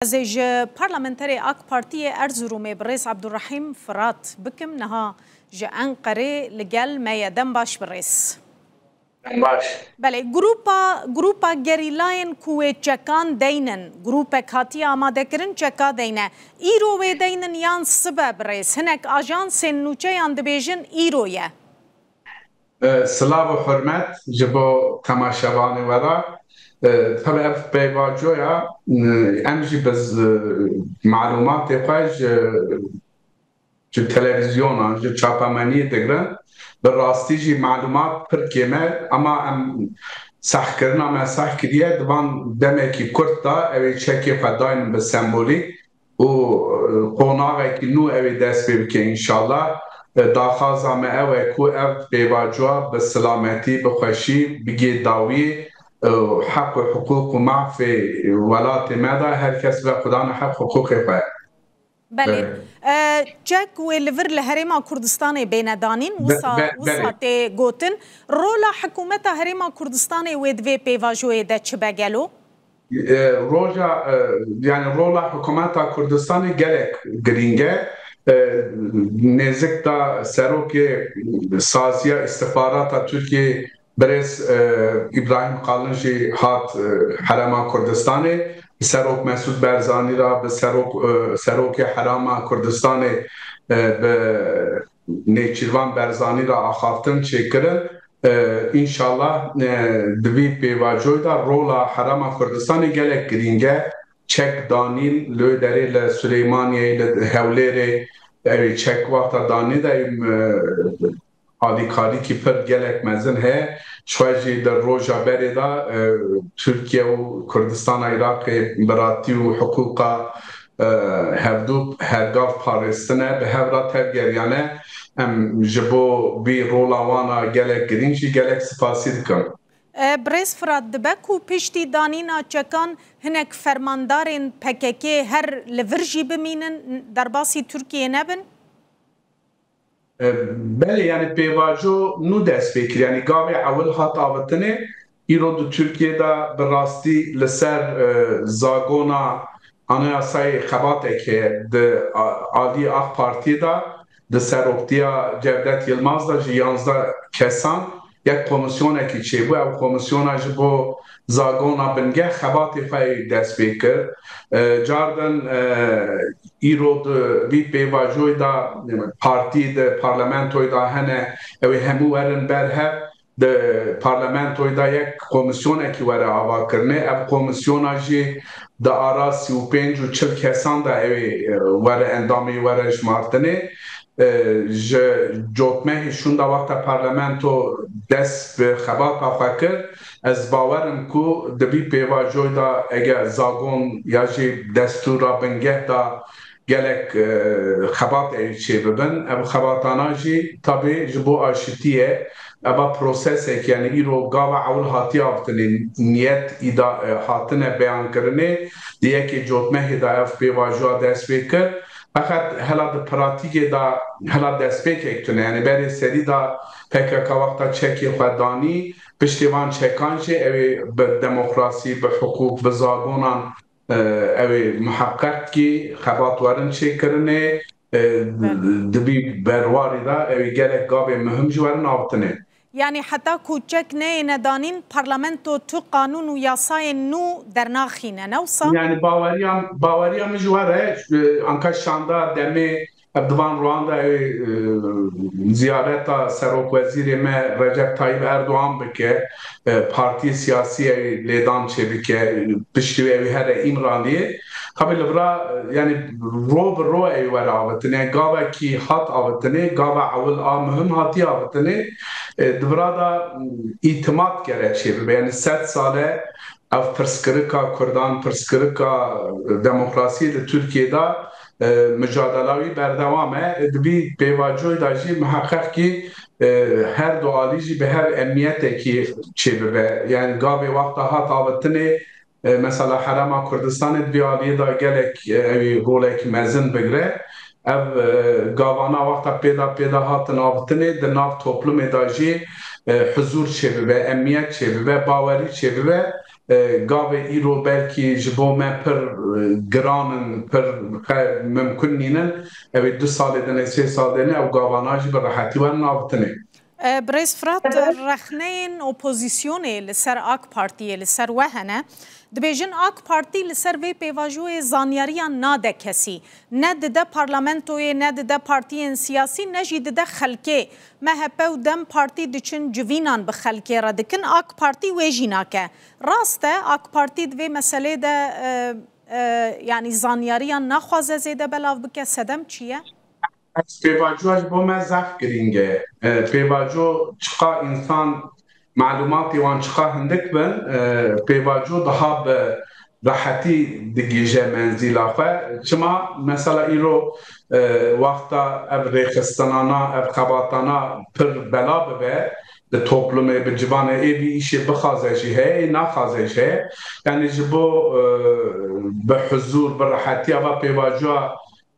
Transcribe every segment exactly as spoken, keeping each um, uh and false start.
Ez ê ji parlamenterê AK Partiyê Erzurumê birêz Abdurrahîm Firat bikim. Niha ji Enqerê li gel me ye. Dem baş birêz. Baş. Belê, grupa, grupa gerîlayên ku wê çekan deynin, grûpek hatiye amadekirin çeka deyne. Îro wê deynin yan sibe birêz? Hinek ajansên nûçeyan dibêjin îro ye. E, Silav û hurmet ji bo temaşevanê we re. E, Tabi ev pêvajoya, e, em jî bi z- e, malûmatê xwe ji ji televîzyonan, ji çapemeniyê digrin. Bi rastî jî malûmat pir kêm e, ama em sehkirina me seh kiriye, di van demekî kurt de ew ê çekê xwe daynin bi sembolîk û, e, qonaxekî nû ew ê dest pê bike înşallah. E, daxwaza me ew e ku ev pêvajoya bi silametî, bi xweşî bigê dawiyê, e, heq û hiqûq û mafê welatê me de her kes ve xwedana heq hiqûqê xwe. Belê. Belê. E, çek wê li vir li Herêma Kurdistanê bêne danîn, Be- wisa, be- wisa belê. Tê gotin. Rola hikûmeta Herêma Kurdistanê wê di vê pêvajoyê de çi be gelo? E, roja, e, yani rola hikûmeta Kurdistanê gelek girîng e. E, Nêzik de serokê saziya îstixbarata Tirkiyê Birêz, e, Îbrahîm Qalin jî hat, e, Herêma Kurdistanê. Serok Mesûd Barzanî re bi serok, e, serokê Herêma Kurdistanê, e, bi Nêçîrvan Barzanî re axaftin çêkirin. E, înşallah, e, di vî pêvajoyê de rola Herêma Kurdistanê gelek girîng e. Çek danîn li wê derê li Silêmaniyê, li Hewlêrê, ew ê çek wexta danî de, e, alîkarîkî pir gelek mezin heye. Ji xwe jî di roja berê de, e, Tirkiye û Kurdistana Iraqê biratî û hiqûqa, e, hevdû hergav parêstine, bi hev re tevgeriyane. Em ji bo vî rola wan a gelek girîng jî gelek spasî dikin. E, Birêz Firat, dibe ku piştî danîna çekan hinek fermandarên P K K her li vir jî bimînin, derbasî Tirkiyê nebin? E, belê, yani pêvajo nû dest pê kir. Yani gavê ewil hat avitinê, îro di Tirkiyê de bi rastî li ser, e, zagona anayasayê xebatek heye di a- aliyê AK Partiyê de, di seroktiya Cevdet Yilmaz de ji yanzdeh kesan yek komîsyonekî çêbû. Ew komîsyona ji bo zagona bingeh xebatê xwe yê dest pê kir. E, cardin, e, îro di vî pêvajoyê de partî di parlamentoyê de hene, ew ê hemû werin ber hev, di parlamentoyê de yek komîsyonekî were avakirinê. Ev komîsyona jî di ara sî û pênc û çil kesan de ew ê, e, were endamê were jimartinê. E, ji cotmehê şûnda wexta parlamento dest bi xebata xwe kir, ez bawer im ku di vî pêvajoyê de eger zagon ya jî destûra bingeh de gelek, e, xebat ê çêbibin. Ev xebatana jî tabî ji bo aşitiyê, eva prosesek, yani îro gava ewil hatiye avtinê, niyet îda, e, hatine beyankirinê, di yekê cotmehê de ev pêvajoya dest pê kir. Feqet hela di pratîkê de hela destpêkek tune, yani berê serî de P K K wexta çekê xwe danî, piştê van çekan jî ew ê bi demokrasî, bi hiqûq, bi zagonan, e, ew ê miheqeqkî xebat werin çêkirinê, e, Belê. Di vî berwarî de ew ê gelek gavê muhim jî werin avtinê. Yanî heta ku çek neyêne danîn, parlamento tu qanûn û yasayên nû dernaxîne, ne wisa? Yani baweriya, baweriya min ji we re, e, anka şanda demê ev di van rohan de, e, ziyareta serokwezîrê me Recep Tayyip Erdogan bike, e, partiyê siyasî ew lêdan çêbike, piştî wê ew here Îmraliyê. Tabi li vira, e, yani ro bi ro ew were avitinê, gavekî hat avitinê, gava ewil a muhim hatiye avitinê. E, di vira de, m, îtimat gere çêbibe. Yani sed sale ev pirsgirika Kurdan, pirsgirika demokrasiyê li Tirkiyê de, e, micadela wî berdewam e. Di vî pêvajoyê de jî miheqeq kî, e, her du alî jî bi hev emniyetekî çêbibe. Yani gavê wexta hat avitinê, e, mesela Herêma Kurdistanê di vî aliyê de gelek, e, ew ê rolekî mezin bigre. Ev, e, gavana wexta pêda pêda hatin avitinê, di nav toplumê de jî, e, huzûr çêbibe, emniyet çêbibe, bawerî çêbibe. e, gavê îro belkî ji bo me pir, e, giran in, pir xe-, mimkun nînin, ew ê du salê dinê, sê sal dinê ew gavana jî bi rehetî werin avitinê. E, Birêz Firat, rexneyên opozisyonê li ser AK Partiyê li ser we hene. Dibêjin AK Partî li ser vê pêvajoyê zanyariyan nade kesî. Ne dide parlamentoyê, ne dide partiyên siyasî, ne jî dide xelkê. M H P û DEM Partî diçin civînan bi xelkê re dikin, AK Partî wê jî nake. Rast e, AK Partî di vê meselê de, e, e, yanî zanyariyan naxwaze zêde belav bike, sedem çi ye? Pêvajoya ji bo me zehf girîng e. E, pêvajo çiqa însan, malûmatê wan çiqa hindik bin, e, pêvajo daha bi rehetî digihîje menzîla xwe. Çima? Mesela îro, e, wexta ev rêxistinana, ev xebatana pir bela bibe, bi toplumê, bi civanê, ê vî îşê bixwaze jî heye, ê naxwaze jî heye. Yanî ji bo, e, bi huzûr, bi rehetiya va pêvajoya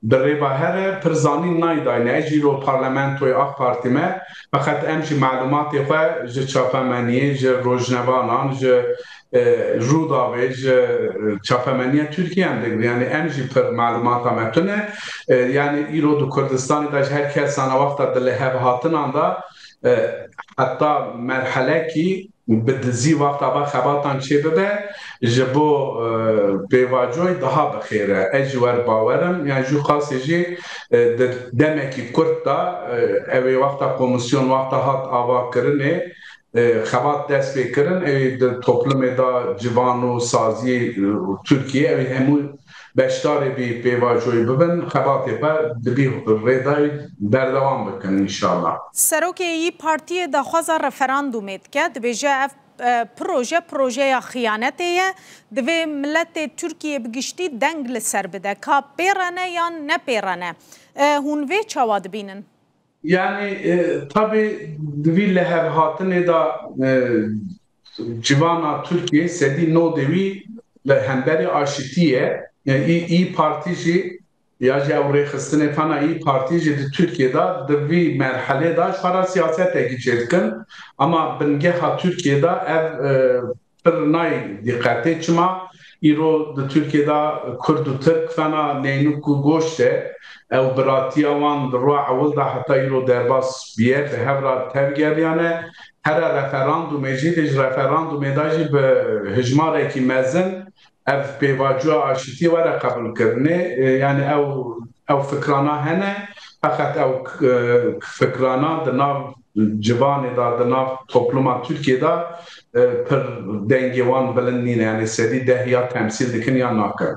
bi rê ve here, pir zanîn nayê dayîne. Ez jî îro parlamentoyê AK Partî me, feqet em jî malûmatê xwe ji çapemeniyê, ji rojnevanan, ji, e, Rûdawê, ji, e, çapemeniya Tirkiyê em digirin. Yanî em jî pir malûmata me tune. E, yanî îro di Kurdistanê de ji her kesana wexta di lihevhatinan de, e, heta merhelekî bi dizî wexta va xebatan çêbibe, ji bo, e, pêvajoyê daha bi xêr e. Ez ji wer bawer im, yan jû qasê jî, e, di demekî kurt de, e, ew ê wexta komîsyon wexta hat avakirinê, e, xebat dest pê kirin, ew ê di toplumê de civan û saziyê, e, Tirkiyê, ew ê hemû beşdarê vî pêvajoyê bibin, xebatê xwe di vî rêdayî berdewam bikin înşallah. Serokê Yî Partiyê daxwaza referandumê dike, dibêje ev, e, proje, projeya xiyanetê ye, divê miletê Tirkiyê bi giştî deng li ser bide, ka pê re ne yan ne pê re ne. E, hûn vê çawa dibînin? Yanî, e, tabî di vî lihevhatinê de, e, civana Tirkiyê sedî nodê wî li hemberî aşitî ye. E, Î, Î Partî jî ya jî ew rêxistinê fena Î Partî jî di Tirkiyê de di vî merhelê de ji xwe re siyasetekî çêdikin. Ama bingeha Tirkiyê de ev, e, pir nayê dîqetê. Çima? Îro di Tirkiyê de Kurd û Tirk fena neynik û goşt e. Ew biratiya wan di roja ewil de heta îro derbas bûye, bi hev re tevgeriyane. Here referandumê jî, di ji referandumê de jî bi hijmarekî mezin ev pêvajoya aşitiyê were qebûlkirinê. E, yanî ew, ew fikrana hene, feqet ew, e, fikrana di nav civanê de, di nav topluma Tirkiyê de, e, pir dengê wan bilind nîne. Yanî sedî deh ya temsîl dikin ya nakin.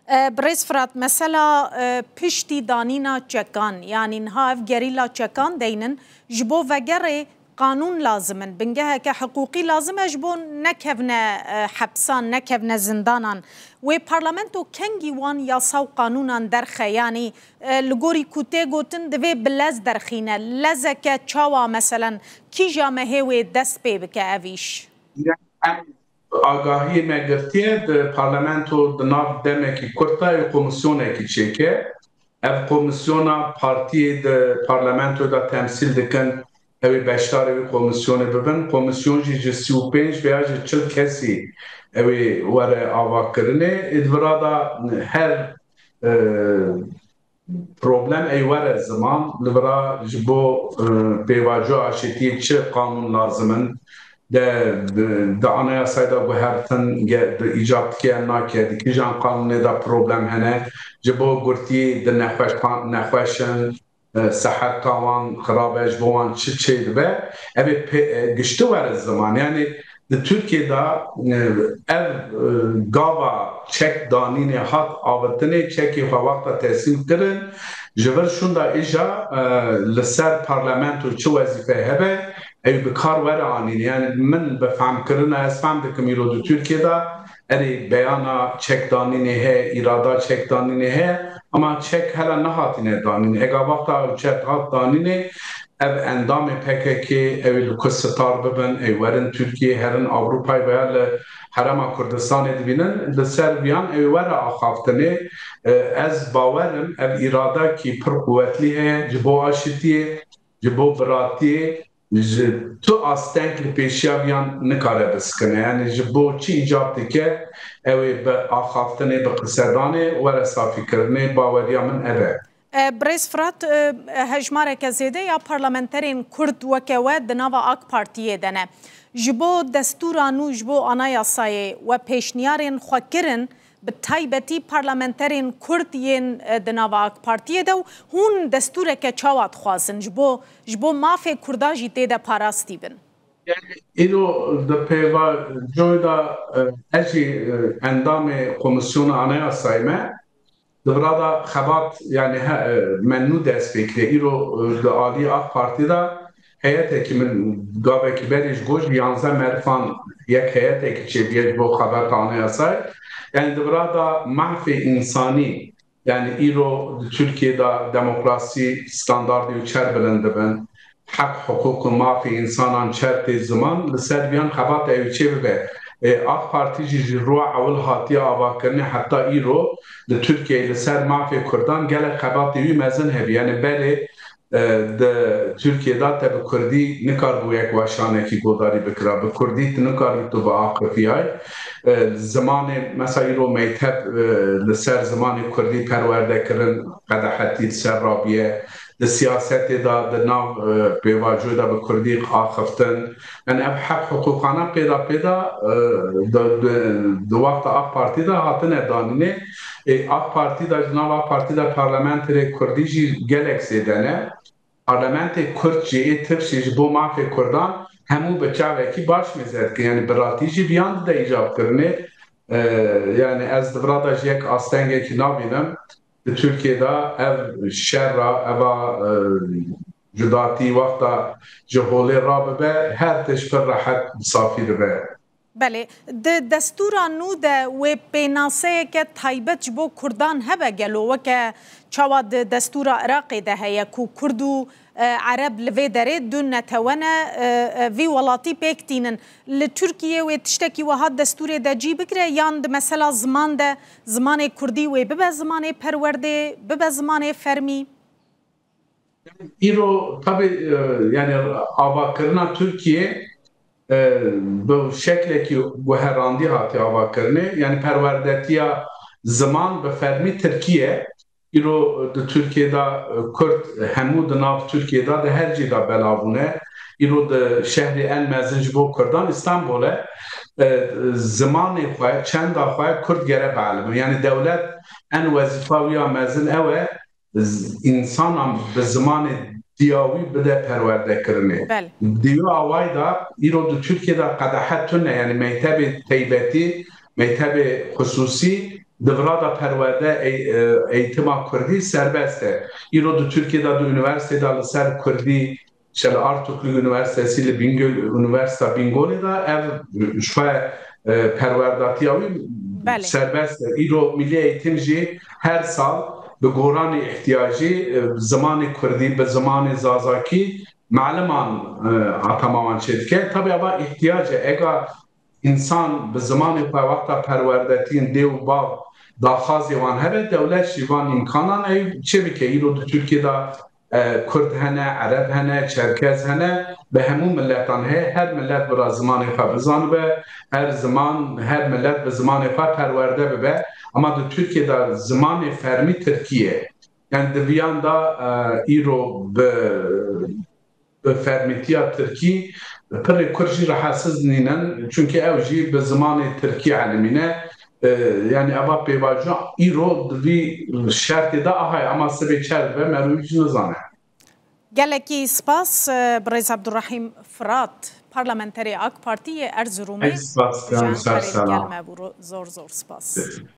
E, Birêz Firat, mesela, e, piştî danîna çekan, yanî niha ev gerîla çekan deynin, ji bo vegerê qanûn lazim in, bingeheke hiqûqî lazim e ji bo nekevne, e, hepsan, nekevne zindanan. Wê parlamento kengî wan yasa û qanûnan derxe, yanî, e, li gorî ku tê gotin divê bi lez derxîne. Lezeke çawa, meselen, kîja mehê wê dest pê bike ev îş? Em agahiyê me girtiye, di parlamento di nav demekî kurt de ew komîsyonekî çêke. Ev komîsyona partiyê di parlamentoyê de temsîl dikin, ew ê beşdarê wî komîsyonê bibin. Komîsyon jî ji sî û pênc veya ji çil kesî ew ê were avakirinê. Ê di vira de her, e, problem ey were ziman, li vira ji bo, e, pêvajoya aşitiyê çi qanûn lazim in, de, de, di anayasayê de guhertin, ge-, di îcab dike yan nake, di kîjan qanûnê de problem hene, ji bo gurtî di nexweş-, nexweş in, e, seheta wan xirab e, ji bo wan çi çêdibe, ev ê pê-, e, giştî were ziman. Yanî di Tirkiyê de, e, ev, e, gava çek danînê hat avitinê, çekê xwe wexta teslîm kirin, ji vir şûnda îja, e, li ser parlamento çi wezîfe hebe, ew bi kar were anîn. Yanî min bi fehmkirina ez fehm dikim îro di Tirkiyê de erê beyana çekdanînê heye, îrada çekdanînê heye, ama çek hela nehatine danîn. Ega wexta ew çek hat danînê, ev endamê P K K ew ê li ku sitar bibin, ew werin Tirkiyê, herin Ewropayê veya li Herêma Kurdistanê dibînin, li ser viyan ew ê were axaftinê. E, ez bawer im ev îradekî pir quwetlî heye ji bo aşitiyê, ji bo biratiyê, ji tu asteng li pêşiya viyan nikare biskine. Yani ji bo çi îcab dike, ew ê bi axaftinê, bi qisedanê were safîkirinê, baweriya min ev e. E, Birêz Firat, e, hejmareke zêde ya parlamenterên Kurd weke we di nava AK Partiyê de ne. Ji bo destûra nû, ji bo anayasayê we pêşniyarên xwe kirin, bi taybetî parlamenterên Kurd yên, e, di nava AK Partiyê de û hûn destûreke çawa dixwazin? Ji bo, ji bo mafê Kurda jî tê de parastî bin? Îro di pêvajoyê de, e, ez jî, e, endamê Komîsyona Anayasayê me. Di vira de xebat, yani he, e, me nû dest pê kiriye. Îro, e, di alî AK Partî de heyetekî, min gavekî berê jî got, ji yanzdeh merifan yek heyetekî çêbûye ji bo xebata anayasayê. Yani di vira de mafê însanî, yani îro di Tirkiyê de demokrasî standardê wî çer bilind dibin, heq, hiqûq û mafê însanan çer tê ziman, li ser viyan xebata ew çê bibe. Ê, AK Partî jî ji roja ewil hatiye avakirinê heta îro li Tirkiyeyê li ser mafê Kurdan gelek xebatê wî mezin hebî. Yani berê, e, di Tirkiyê de te bi Kurdî nikaribû yek weşanekî godarî bikira. Bi Kurdî tu nikaribû tu biaqifiyay. E, zimanê, mesela îro mekteb, e, li ser zimanê Kurdî perwerde kirin, qedehetî li ser rabiye. Di siyasetê de, di nav, e, pêvajoyê de bi Kurdî axiftin. Yani ev heq hiqûqana pê de pê de, e, di, di, di wexta AK Partî de hatine danînê. Ê, AK Partî de, di nav AK Partî de parlamenterê Kurdî jî gelek zêde ne. Parlamentê Kurd jî ê Tirk jî ji bo mafê Kurdan hemû bi çavekî baş mêze dikin. Yani biratî jî viyan dide îcabkirinê. E, yani ez di vira de jî yek astengekî nabînim. Di Tirkiyê de ev şerra, eva, e, cudatî wexta ji holê rabibe, her tişt pir rehet safî dibe. Belê, di destûra nû de wê pênaseyeke taybet ji bo Kurdan hebe gelo, weke çawa di destûra Iraqê de heye ku Kurd û, e, Ereb li vê derê du netewe ne, e, e, vî welatî pêk tînin. Li Tirkiyê wê tiştekî wiha destûrê de cî bigire yan di mesela ziman de zimanê Kurdî wê bibe zimanê perwerdê, bibe zimanê fermî? Îro tabi, e, yani avakirina Tirkiyê, e, bi şeklekî guherandî hatiye avakirinê. Yani perwerdetiya ziman bi fermî Tirkî ye. Îro di Tirkiyê de, e, Kurd hemû di nav Tirkiyê de, di her cî de belav bûne. Îro di şehrê en mezin ji bo Kurdan Îstanbul e. E, zimanê xwe, çenda xwe Kurd gere bielime. Yani dewlet en wezîfa wî ya mezin ew e, z-, însanan bi zimanê diya wî bide perwerdekirinê. Belê. Di wî awayî de îro di Tirkiyê de qedehet tune, yani mektebê teybetî, mektebê xusûsî, di vira de perwerde, ey-, e, eğitima Kurdî serbest e. Îro di Tirkiyê de di unîversîtê de li ser Kurdî, işte li Artuklu Üniversitesi, li Bingöl, Üniversite Bingöl'ê de ev ji xwe, e, perwerdatiya wî Belê. serbest e. Îro Milli Eğitim jî her sal bi goranê ihtiyacî, e, zimanê Kurdî, bi zimanê Zazakî maliman, e, atama wan çêdike. Tabi eva ihtiyac e. Ega însan bi zimanê xwe wexta perwerdetiyên dê û bav daxwazê wan hebe, dewlet jî van îmkanan ew çêbike. Îro di Tirkiyê de, e, Kurd hene, Ereb hene, Çerkez hene, bi hemû miletan heye. Her milet bira zimanê xwe bizanibe, her ziman, her milet bi zimanê xwe perwerde bibe. Ama di Tirkiyê de zimanê fermî Tirkî ye. Yani di viyan de, e, îro bi, bi fermîtiya Tirkî pirê Kurd jî rehetsiz nînin. Çunkî ew jî bi zimanê Tirkî elimîne. E, yani eva pêvajo îro di vî şertê de aha ye, ama sibê çer dibe, merû jî nizane. Gelekî spas, e, birêz Abdurrahîm Firat, parlamenterê AK Partî yê Erzurumê, Ez spas dikim, ji Enqerê ser selam. Gel me bû, zor zor spas.